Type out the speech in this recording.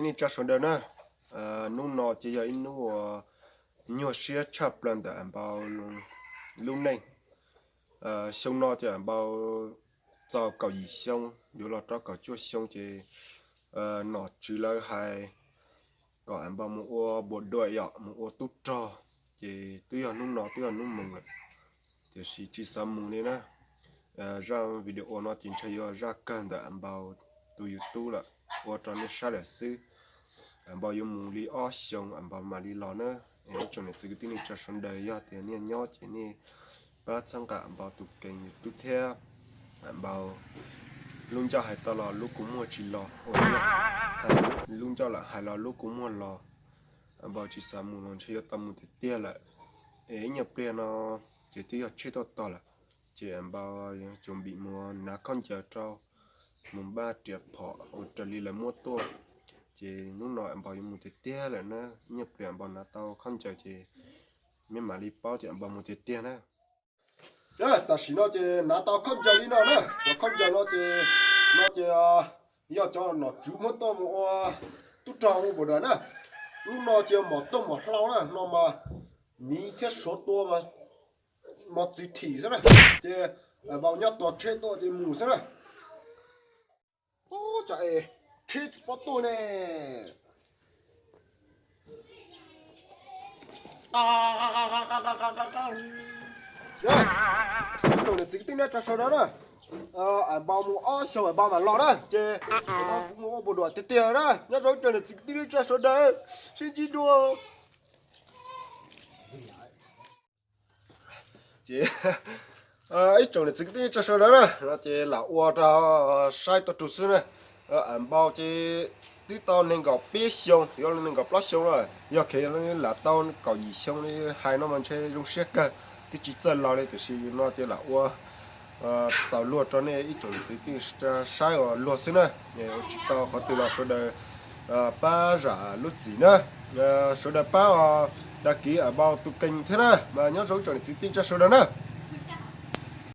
Tij neej tsa sawv daws na, hnub no ces yog ib hnub uas nyuaj siab tshaj plaws ntawm Am Npau lub neej. Xyoo no ces Am Npau txaus kaum yim xyoo yuav los rau kaum cuaj xyoo ces nom tswv lawv hais kom Am Npau mus ua bộ đội yom, mus ua tub rog, ces twb yog hnub no twb yog hnub moos lawm, tiam sis tsis xav mus li na. Zaj video no ces ntshe yuav zaj kawg ntawm Am Npau tus YouTube lawm, ua rau nej saib lawm xwb. Am Npau yuav mus li ob xyoos Am Npau mam li los na. Ib tsoom niam txiv kwv tij neej tsa sawv daws, yog tias nej nyob ces nej pab txhawb nqa Am Npau tus kênh YouTube thiab. Am Npau lub ncauj hais tau los lub kua muag tsis los, lub ncauj lam hais los lub kua muag los. Am Npau tsis xav mus los ntshe yuav tau mus tiag tiag lawm. Es ib nyuag pliag no ces twb yog tsheb tuaj tos lawm, ces Am Npau yuav tsum npim mus hnav khaub ncaws rau, mus npaj riam phom ua raws li lawv muab tuaj. Ces hnub no Am Npau yuav mus tiag tiag lawm na. Ib nyuag pliag Am Npau hnav tau khaub ncaws ces nej mam li paub tias Am Npau mus tiag tiag na. Tam sim no ces hnav tau khaub ncaws li no na, cov khaub ncaws no ces, no ces yog cov nom tswv muab tuaj mus ua tub rog ua bộ đội na. Lub no ces mom tuaj mom hlau na, no mas miv thiab suav tua mas mos txwv thim xwb na. Ces Am Npau nyob tua tsheb tuaj ces mus xwb na. Ub, cas es tsheb tsis paub tuaj ne. Ib tsoom niam txiv kwv tij neej tsa sawv daws na, Am Npau mus ob xyoos Am Npau mam los na, ces kuv mus ua bộ đội tiag tiag na, nyob zoo ib tsoom niam txiv kwv tij neej tsa sawv daws, sib ntsib dua. Ces ib tsoom niam txiv kwv tij neej tsa sawv daws na, no ces lam ua rau saib tau rau xwb na. Am Npau ces twb tau nees nkaum peb xyoo, yuav nees nkaum plaub xyoo lawm, yog kheev lam tau kaum yim xyoo li hais no mas ntshe zoo siab kawg, twb tsis txawj laus li, tiam sis no ces lam ua txaus luag rau nej ib tsoom niam txiv kwv tij saib uas luag xwb na. Ua tsis tau qhov twg los sawv daws pab zam lub txim na, sawv daws pab đăng ký Am Npau tus kênh thiab na, mas nyob zoo ib tsoom niam txiv kwv tij neej tsa sawv daws na.